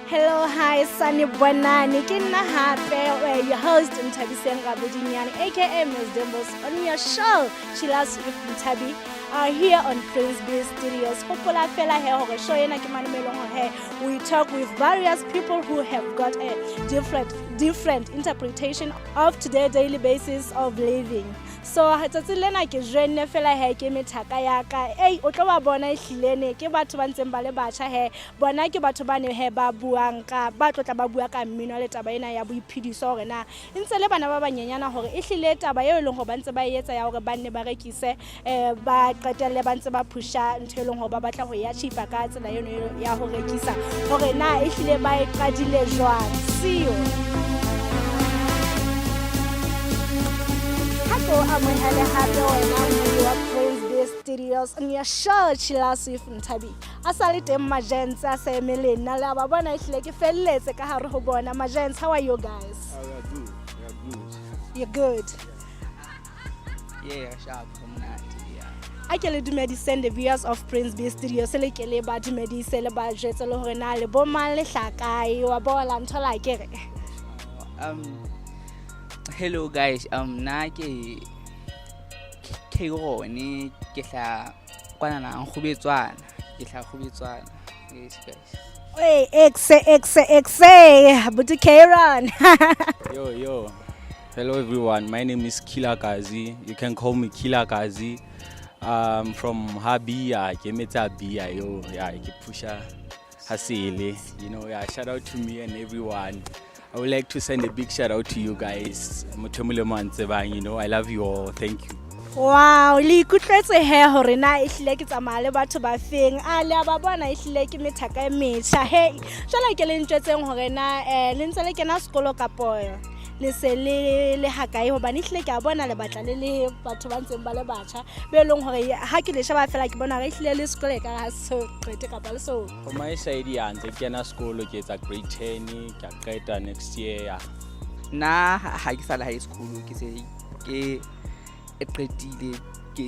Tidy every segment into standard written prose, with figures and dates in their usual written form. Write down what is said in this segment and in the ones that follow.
Hello, hi, sanibonani. Ke nna hape your host Nthabiseng Rabodinyane, aka Ms. Dimples, on your show Chillax with Nthabi, here on Prince B Studios. Hopola fela he hore show ena ke mane mo eleng hore he we talk with various people who have got a different interpretation of today daily basis of living. So tsatsi lena ke joinne fela he ke methaka ya ka. Ei, o tlo ba bona ehlilene ke batho ba ntseng ba le batjha he. Bona ke batho ba ne he ba buang ka ba tlotla ba bua ka mmino le taba ena ya boiphediso, hore na e ntse le bana ba banyenyana, hore ehlile taba eo e leng hore ba ntse ba e etsa ya hore ba nne ba rekise, ba qetelle ba ntse ba pusha ntho e leng hore ba batla ho e achieve ka tsela eno ya ho rekisa, hore na ehlile ba e qadile jwang. See you. Ha ke o amohele hape wena mmodi wa Prince B Studios on your show Chillax with Nthabi. A sa le teng majents a sa eme le nna, le a ba bona, ehlile ke felletse ka hare ho bona. Majents, how are you guys? Oh, we are good. We are good. You're good? Yeah, sharp, go monate, yeah. A ke le dumediseng the viewers of Prince B Studios, le ke le ba dumedise, le ba jwetse le hore na le bo mang, le hlakae, wa bola ntho la ke re. Hello guys, nna ke Keirone, ke hla kwana na Nkgubetswana, ke hla Kgubetswana. Yes guys. Hey, exe exe exe buti Keiron. Yo, yo. Hello everyone. My name is Killer Kazi. You can call me Killer Kazi. From Habia, ke metsa Bia yo. Yeah, ke pusha Hasele. Yeah, shout out to me and everyone. I would like to send a big shout out to you guys. Motho e mong le mong a ntsebang, I love you all. Thank you. Wow, le ikutlwetse he hore na ehlile ke tsamaya le batho ba feng. A le a ba bona, ehlile ke methaka e metjha. Hey, jwale ke le ntjwetseng hore na le ntse le kena sekolo kapo le se le le hakae, hobane ehlile ke a bona le batla le le batho ba ntseng ba le batjha be leng hore ha ke le sheba fela ke bona hore ehlile le sekolo e ka ha se qete kapa le so. For my side, ya ntse ke kena sekolo, ke etsa grade 10, ke a qeta next year. Yeah. Nna ha ke sa le high school, ke se ke e qetile, ke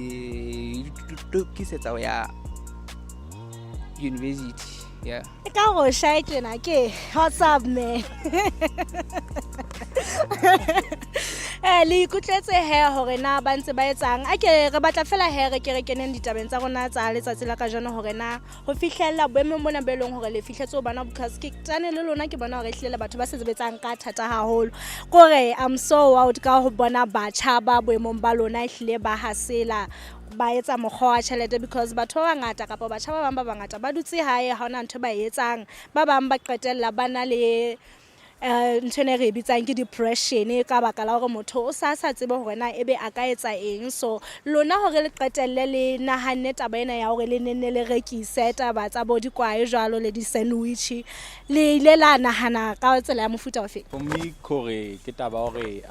itokisetsa ho ya university. Yeah. E ka go shy tjena ke what's up, man? Le ikutlwetse he hore na ba ntse ba etsang. A ke re batla fela he re ke re keneng ditabeng tsa rona tsa letsatsi la kajeno, hore na ho fihlella boemong bona bo e leng hore le fihletse ho bona, because ke tane le lona ke bona hore ehlile le batho ba sebetsang ka thata haholo. Kore I'm so wild ka ho bona batjha ba boemong ba lona ehlile ba hasela ba etsa mokgwa wa tjhelete, because batho ba bangata kapa batjha ba bang ba bangata ba dutse hae, ha hona ntho ba e etsang. Ba bang ba qetella ba na le ntho ena e re e bitsang ke depression ka baka la hore motho o sa sa tsebe hore na ebe a ka etsa eng. So lona hore le qetelle le nahanne taba ena ya hore le nenne le rekise taba tsa bo dikwae jwalo le di-sandwich, le ile la nahana ka tsela ya mofuta ofe? For me, kore ke taba hore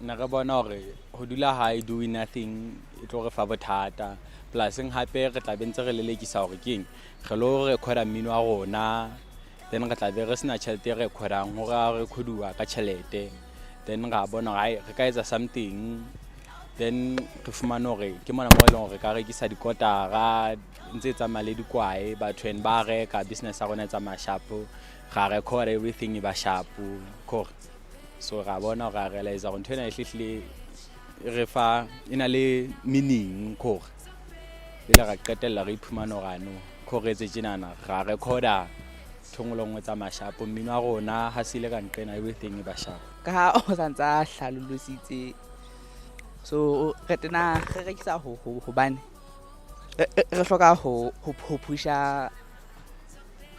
ne re bona hore ho dula hae doing nothing e tlo re fa bothata. Plus hape re tla be ntse re lelekisa hore keng re lo recorda mmino wa rona, then re tla be re sena tjhelete e recordang, hore a recorduwa ka tjhelete. Then ra bona hore ai, re ka etsa something, then re fumane hore ke mona mo e leng hore re ka rekisa dikotara ntse e tsamaya le dikwae, batho and ba reka, business ya rona e tsamaya sharp, ra record everything e ba sharp kore. So ra bona hore ra realize hore ntho ena e hlehlile e re fa e na le meaning kore. Pele ra qetella re iphumana hore ano kore etse tjenana ra recorda ntho engwe le nngwe tsa mashapo, mmino wa rona ha se ile ka nqena everything e ba sharp. Ka ha o santsa a hlalositse, so re tena re rekisa hobane re hloka ho pusha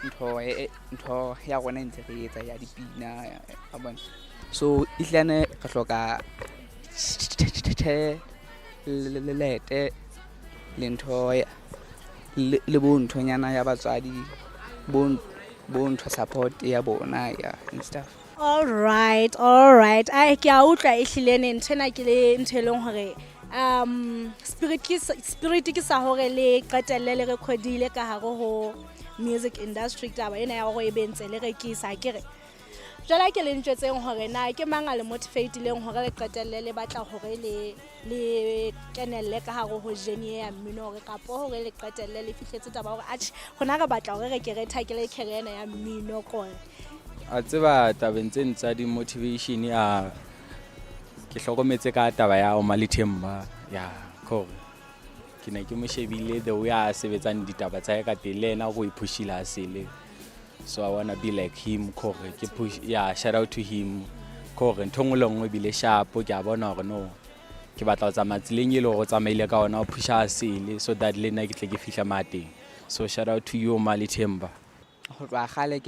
ntho ya rona e ntse re etsa ya dipina, wa bona. So ehlane re hloka tjhelete le ntho ya le bo nthonyana ya batswadi, bo ntho support ya bona, ya and stuff. All right, all right. Ai, ke a utlwa ehlile ne ntho ena ke le ntho e leng hore spirit ke sa hore le qetelle le recordile ka hare ho music industry, taba ena ya hore e be ntse le rekisa, ke re. Jwale a ke le ntjwetseng hore na ke mang a le motivatileng hore le qetelle le batla hore le kenelle ka hare ho journey ya mmino, hore kapo hore le qetelle le fihletse taba hore atjhe, rona re batla hore re ke re thakele career ena ya mmino kore. A tseba, tabeng tse tsa di-motivation, a ke hlokometse ka taba ya Omali Themba ya kore ke ne ke mo shebile the way a sebetsang ditaba tsa hae ka teng, le ena go iphushile a sele. So I wanna be like him, kore ke push. Yeah, shout out to him, kore ntho nngwe le nngwe ebile sharp. Ke a bona hore no, ke batla ho tsamaya tseleng e le hore o tsamaile ka ona, o pusha a sele, so that le nna ke tle ke fihla mateng. So shout out to you, Omali Themba. Ho tloha kgale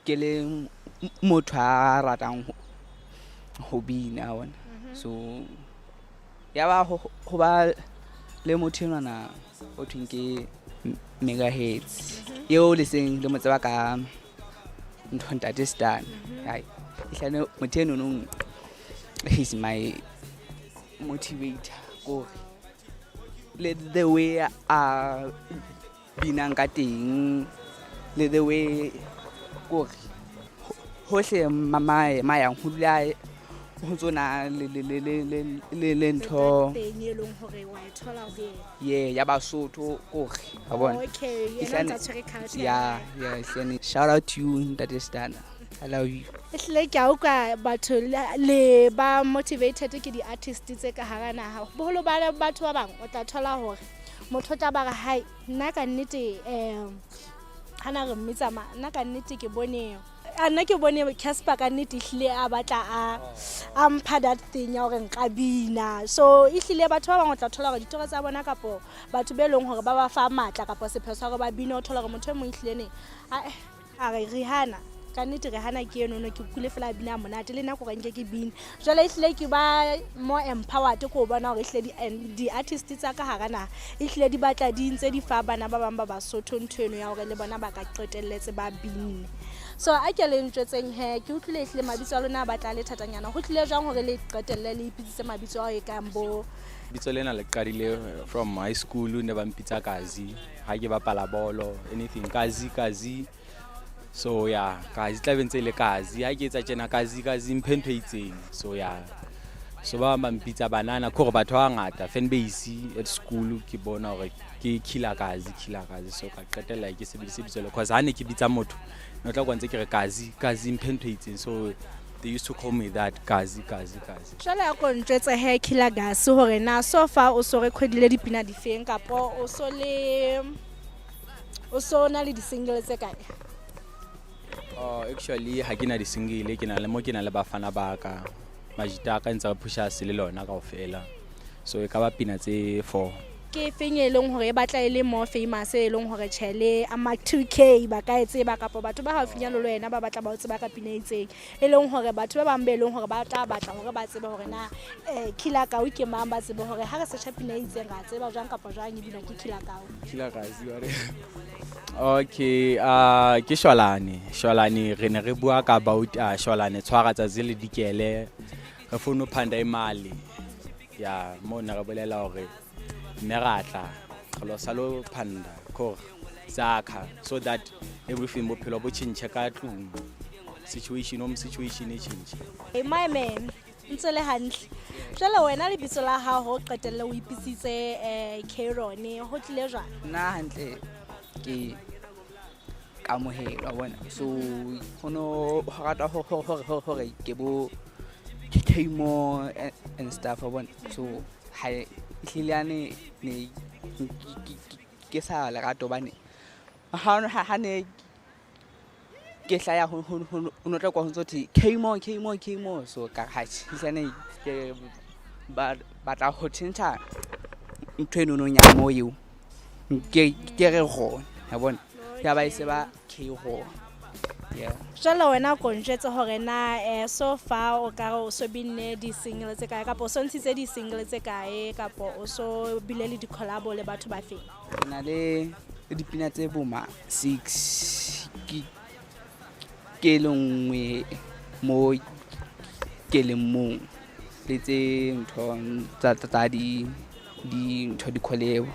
ke le motho a ratang ho bina wa bona. So ya ba ho ba le motho enwana o thweng ke Megahertz, eo le seng le mo tseba ka ntho Ntate Stan. Ai, ehlane motho eno, he's my motivator, kore le the way a binang ka teng, le the way kore hohle ma yang ho dula ho tsona le ntho teng e leng hore wa e thola ho yena. Ye ya Basotho, kore wa bona. Okay, yena ntse a tshwere culture. Ya, ehlane shout out to you, Ntate Stana, I love you. Ehlile ke a utlwa batho le ba motivated ke di-artist tse ka hara naha. Boholo ba batho ba bang, o tla thola hore motho o tla ba re, hai, nna ka nnete, hana re mmitsa ma, nna ka nnete ke bone, a nna ke bone Casper, ka nnete ehlile a batla a mpha that thing ya hore nka bina. So ehlile batho ba bang o tla thola hore ditoro tsa bona kapo batho be leng hore ba ba fa matla kapo sepheo sa hore ba bine, o thola hore motho e mong ehlile ne a re Rihanna, ka nnete Rihanna ke enono, ke kule fela a bina monate, le nna kore nke ke bine. Jwale ehlile ke ba more empowered ke ho bona hore ehlile di-artist tsa ka hara naha ehlile di batla di ntse di fa bana ba bang ba Basotho ntho eno ya hore le bona ba ka qetelletse ba binne. So a ke le ntjwetseng he, ke utlwile ehlile mabitso a lona a batla a le thatanyana. Ho tlile jwang hore le qetelle le ipitsitse mabitso ao e kang bo? Bitso lena le qadile from high school. Ne ba mpitsa Kazi ha ke bapala bolo, anything Kazi, Kazi. So ya Kazi tla be ntse e le Kazi ha ke etsa tjena, Kazi, Kazi, mphe ntho e itseng. So ya, so ba bang ba mpitsa banana, ke hore batho ba bangata, fan base at school, ke bona hore ke Killer Kazi, Killer Kazi. So ka qetella ke sebedise bitso le, cause ha ne ke bitsa motho, ne o tla kwa ntse ke re Kazi, Kazi, mphe ntho e itseng. So they used to call me that, Kazi, Kazi, Kazi. Jwale a ko ntjwetse he, Killer Gas, hore na so far o so recordile dipina difeng, kapo o so le o so na le di-single tse kae? Oh, actually ha ke na di-single. Ke na le mo, ke na le bafana ba ka, majita a ka ntse re pusha se le lona kaofela. So e ka ba pina tse four. Ke feng e leng hore e batla e le more famous, e leng hore tjhe, le ama 2K ba ka e tseba, kapa batho ba haufinyana le wena ba batla ba o tseba ka pina e itseng, e leng hore batho ba bang be leng hore ba tla batla hore ba tsebe hore na Killer Kau ke mang, ba tsebe hore ha re searcha pina e itseng, ra tseba jwang kapa jwang e binwa ke Killer Kau? Killer Kazi wa re. Okay, ke Shwalane. Shwalane, re ne re bua ka about Shwalane tshwara tsatsi le dikele, re fono phanda imali. Ya, mo ne re bolela hore mme ra tla re lo salo phanda kore sakha, so that everything bophelo bo tjhentjhe ka tlung, situation home situation e tjhentjhe. Hey, my man, ntse le hantle? Jwale wena lebitso la hao ho qetelle o ipitsitse Caron, ho tlile jwang? Nna hantle ke Kamohelo, wa bona. So ho no ho rata hore ke bo Kmo and stuff, wa bona. So ha ehlile yane ne ke sa lerato, hobane ha ne ke hlaya ho no tla kwa ho ntso thwe Kmo, Kmo, Kmo. So ka ha ehlile ke batla ho tjhentjha ntho eno nong ya mo eo, ke re gona, ya bona, ya ba e se ba K gona, yeah. Jwale wena ko njwetse hore na so far o ka re o so binne di-single tse kae, kapa o so ntshitse di-single tse kae, kapo o so bile le di-collabo le batho ba feng? Ke na le dipina tse boma six. Ke le nngwe mo ke leng mong, le tse ntho tsa di ntho di-collabo.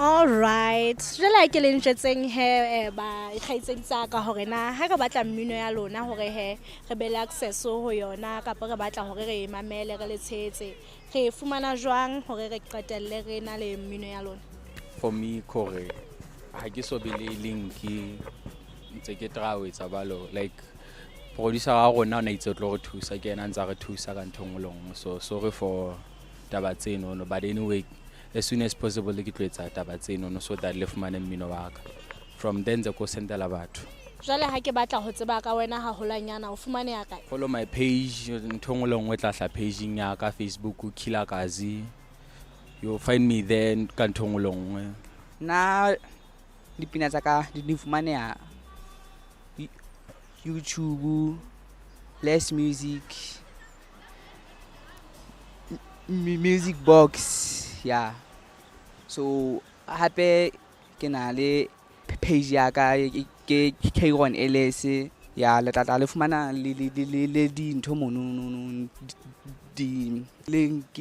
All right, jwale ke le ntjwetseng he, ba kgaitsedi tsa ka, hore na ha re batla mmino ya lona hore he re be le access ho yona, kapa re batla hore re e mamele, re le tshehetse, re e fumana jwang hore re qetelle re na le mmino ya lona? For me, kore ha ke so be le link, ntse ke try ho etsa balo. Like producer wa rona o na itse o tlo re thusa, ke yena a ntsa re thusa ka ntho e nngwe le nngwe. So sorry for taba tsenono, but anyway, as soon as possible ke tlo etsa taba tsenono so that le fumane mmino wa ka. From then ntse ko sendela batho. Jwale ha ke batla ho tseba ka wena haholwanyana, o fumaneha kae? Follow my page, ntho e nngwe le nngwe e tla hla pageng ya ka, Facebook, Killer Kazi. You'll find me there ka ntho e nngwe le nngwe. Nna dipina tsa ka di fumaneha YouTube, Les Music, Music Box, yeah. So hape ke na le page ya ka, ke Kron LS, ya le tla le fumana le dintho mono no, di link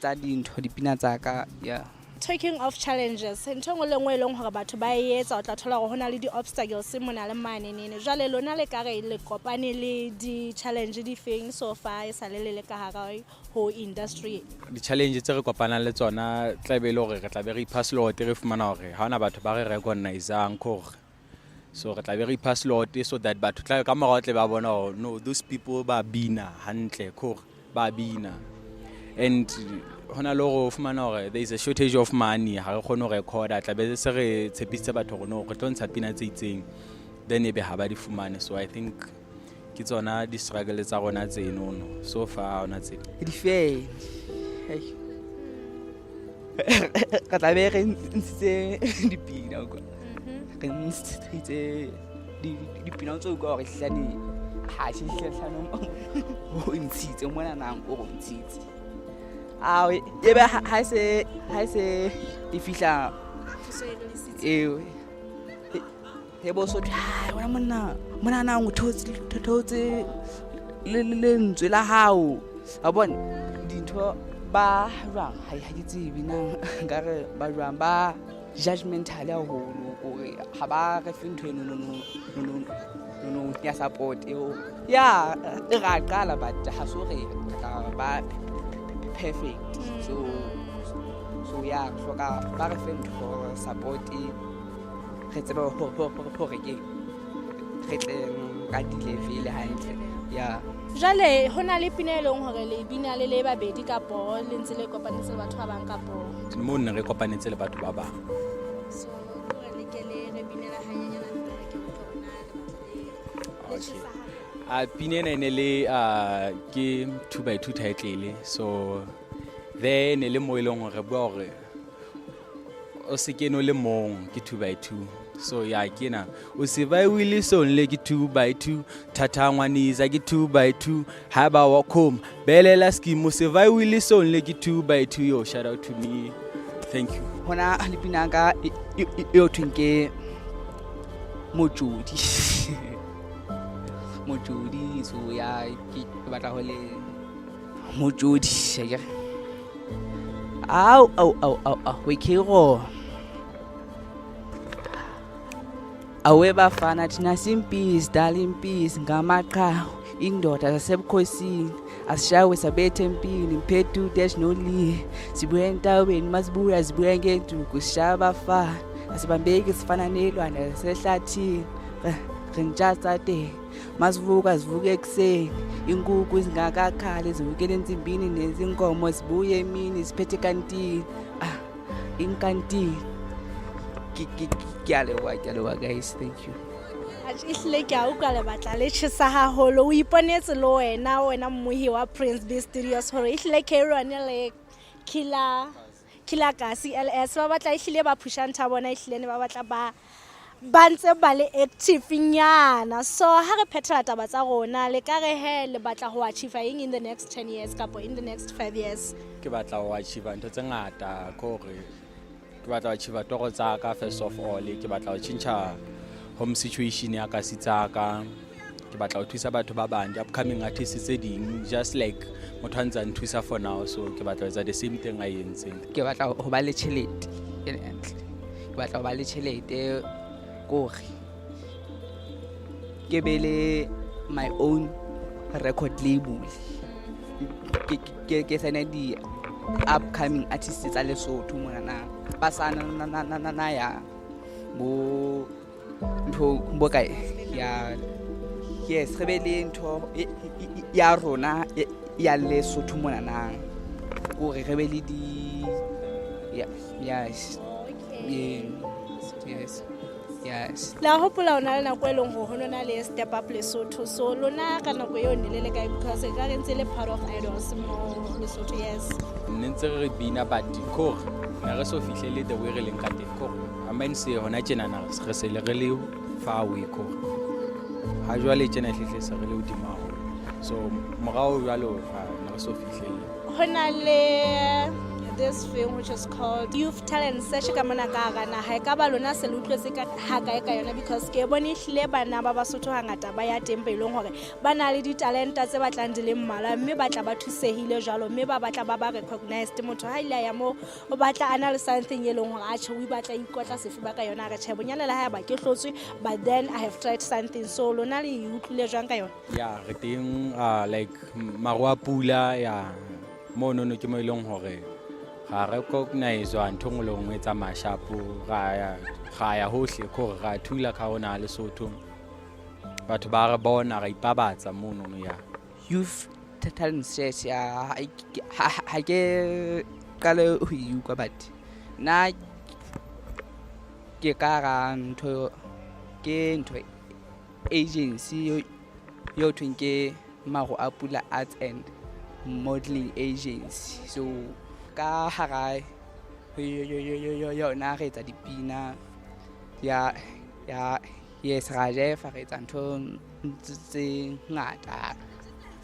tsa dintho, dipina tsa ka, yeah. Talking of challenges, ntho e nngwe le nngwe e leng hore batho ba e etsa, o tla thola hore ho na le di-obstacles mona le mane nene. Jwale lona le ka re le kopane le di-challenge di feng so far e sa le le le ka hara ho industry? Di-challenge tse re kopanang le tsona tla be e le hore re tla be re ipha slot, re fumana hore ha hona batho ba re recognizang, kore so re tla be re ipha slot so that batho tla ka morao tle ba bona hore no, those people ba bina hantle, kore ba bina. And hona le hore o fumana hore there is a shortage of money, ha re kgone ho recorda, tla be se re tshepisitse batho hore no, re tlo ntsha pina tse itseng, then ebe ha ba di fumane. So I think ke tsona di-struggle tsa rona tsenono so far, ha hona tse. Di-fan, hei, re tla be re ntshitse dipina kwa, re ntshitse dipina tse utlwa hore hlane ha se hlano o ntshitse mona nang o re ntshitse. Ao, ebe ha se e fihla eo e bo so thwe, "Hai, wena monna mona nang o theotse lentswe la hao." A bona dintho ba jwang, ha ke tsebe na nkare ba jwang, ba judgmental haholo, kore ha ba re fe ntho eno no ya support eo ya e ra qala, but ha so re tla ba perfect. So ya re hloka ba re fe ntho support, re tsebe hore ke re tle ka di-level hantle, ya. Jwale ho na le pina e leng hore le bina le le babedi, kapo le ntse le kopanetse le batho ba bang, kapo? Mo nne re kopanetse le batho ba bang. So kore le ke le re binela hanyenyana ntle, re ke utlwe hore na le batla le tjhesa hape. A pina ena e ne le ke 2 by 2 title. So there ne le mo e leng hore re bua hore o se kene o le mong, ke 2 by 2. So ya ke na o se ba wile sonle ke 2 by 2, thatha ngwanisa ke 2 by 2, ha ba wa khoma belela scheme, o se ba wile sonle ke 2 by 2. Yo, shout out to me, thank you. Hona le pina ka eo thweng ke Motjodi, Motjodi. So ya ke batla ho le Motjodi akere. Au au au au au, we kero awe bafana, thina simpisi dala impisi, ngamaqhawe indoda zasebukhosini, asishawe sabethe empini, mphethu dash noli, sibuya entabeni, masibuya zibuya ngenduku, sishaya abafana, asibambeki, sifana nelwane zasehlathini, rintshatsate masivuka, sivuka ekuseni inkukhu zingakakhali, zivukele ensimbini nezinkomo, zibuye emini ziphethe kantini, ah, inkantini. Ke a leboha, ke a leboha guys, thank you. Atjhe, ehlile ke a utlwa le batla le tjhesa haholo. O iponetse le wena mmohi wa Prince B Studios hore ehlile Kron le Killer Kasi LS ba batla ehlile ba phusha ntho ya bona, ehlile ne ba batla ba ntse ba le active nyana. So ha re phethela taba tsa rona, le ka re he le batla ho achieve eng in the next 10 years kapo in the next 5 years? Ke batla ho achieve ntho tse ngata, ke hore ke batla ho achieve toro tsa ka. First of all, ke batla ho tjhentjha home situation ya ka sitsaka, ke batla ho thusa batho ba bang, di-upcoming artists tse ding, just like motho a ntse a nthusa for now. So ke batla ho etsa the same thing a e entseng. Ke batla ho ba le tjhelete e ntle. Batla ho ba le tjhelete kore ke be le my own record label, ke sene di upcoming artists tsa Lesotho monana ba sa na ya bo ntho bo kae ya. Yes, re be le ntho ya rona ya Lesotho monana, kore re be le di, yes. Yes. La hopola o na le nako e leng hore ho nona le Step Up Lesotho, so lona ka nako eo ne le le kae? Because e ka re ntse le part of Idols mo Lesotho, yes. Ne ntse re bina, but kore ne re so fihlele the way re leng ka teng. Kore I mean, se hona tjenana re se le re le far away. Kore ha jwale tjena hlehle se re le hodimo haholo, so morao jwalo ne re so fihlelle. Ho na le this thing which is called Youth Talent Search ka mona ka hara naha. E ka ba lona se le utlwetse ka ha kae ka yona? Because ke bone ehlile bana ba Basotho hangata ba ya teng, ba e leng hore ba na le ditalenta tse batlang di le mmalwa, mme ba tla ba thusehile jwalo, mme ba batla ba ba recognized. Motho ha ile a ya moo, o batla a na le something e leng hore atjhe, o batla ikotla sefuba ka yona, a re tjhe, bonyane le ha ba ke hlotswe, but then I have tried something. So lona le e utlwile jwang ka yona? Ya, re teng, like Maru a Pula ya monono, ke mo e leng hore ra recognizewa ntho nngwe le nngwe e tsamaya shapo. Ra ya hohle, kore ra thula ka hona Lesotho, batho ba re bona, ra ipabatsa monono ya. Youth Talent Search ya, ha ke qale ho e utlwa, but nna ke ka ra ntho ke ntho agency yo thweng ke Maru a Pula Arts and Modeling Agency. So ka hara yona re etsa dipina ya, yes, ra jefa, re etsa ntho tse ngata,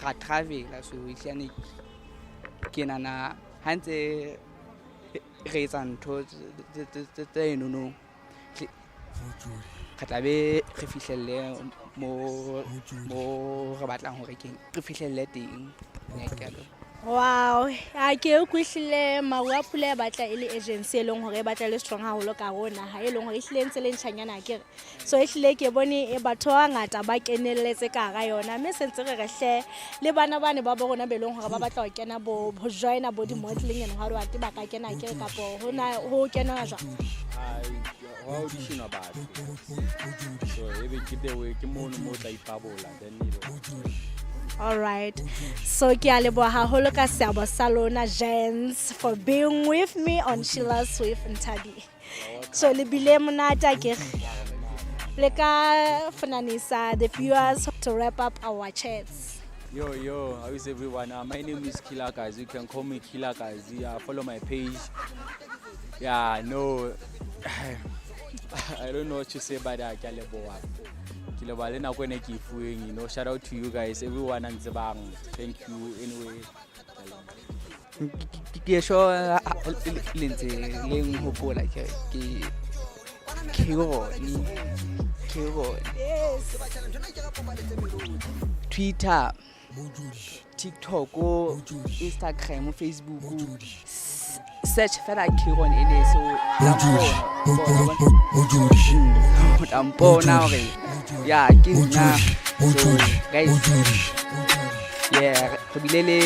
ra travela. So ehlane ke nana ha ntse re etsa ntho tse nono, re tla be re fihlelle mo re batlang hore ke re fihlelle teng. Ke a leboha. Wow, a ke utlwihlile. Maru a Pula e batla e le agency e leng hore e batla e le strong haholo ka hare ho naha, e leng hore ehlile ntse le ntjhanyana akere. So ehlile ke bone e batho ba bangata ba kenelletse ka hara yona, mme se ntse re re hle le bana bane ba bo rona be leng hore ba batla ho kena bo ho joina bo di-modeling and what what, ba ka kena akere, kapo ho na ho kenwa jwang? Ho auditionwa batho, so ebe ke the way ke mono mo o tla ipabola, then ebe. All right. So ke a leboha haholo ka seabo sa lona, gents, for being with me on Sheila's with Nthabi. So le bile monate akere. Le ka funanisa the viewers to wrap up our chats. Yo, yo, how is everyone? My name is Killer Kazi. You can call me Killer Kazi. Follow my page. Yeah, no, I don't know what to say, but ke a leboha. Ke leboha le nako ena ke e fuweng, Shout out to you guys, everyone a ntsebang. Thank you anyway. Ke a leboha. Ke sure le ntse le nhopola, ke Keroni Keroni. Yes. Twitter, TikTok, Instagram, Facebook, search fela Keron e le so o tla mpona hore ya ke nna. So guys, yeah, re bile le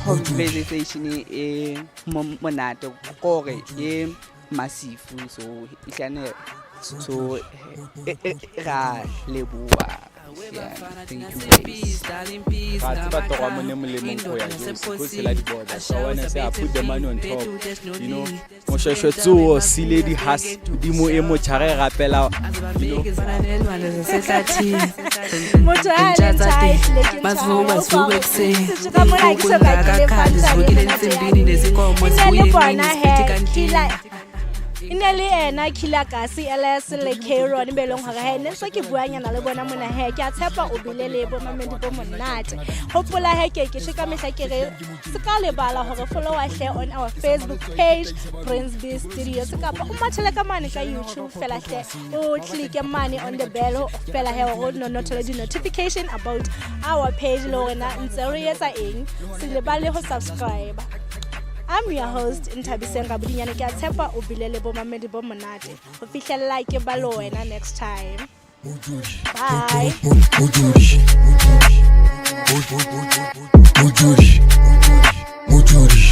conversation e monate kore e massive, so ihlane, so ra leboha. Yeah, thank you guys. Ra tseba toro ya mone molemong go ya Josi, ko tshela di-border. So I wanna say I put the money on top. Moshweshwe tsoho siledi has dimo e motjha re rapela. Motho ha le ntho ha ehlile ke ntho Bazivuka ha zivuke ekuseni. Setswe ka mona ke soka ke le Inkukhu zivukile ensimbini nezinkomo E ne zibuye le bona emini he ziphethe kantini. Killer e ne le ena Killer Kasi LS le Kron be leng hore he ne ntse ke buanyana le bona mona. He ke a tshepa o bile le bo mamedi bo monate. Hopola he ke tjho ka mehla, ke re se ka lebala hore follow hle on our Facebook page, Prince B Studios, kapa o mathele ka mane ka YouTube fela hle, o click mane on the bell fela he hore o no thole di-notification about our page le hore na ntse re etsa eng. Se lebale ho subscribe. I'm your host Nthabiseng Rabodinyane. Ke a tshepa o bile le bomamedi bo monate. Ho fihlella ke ba le wena next time. Bye. Mojodi. Mojodi.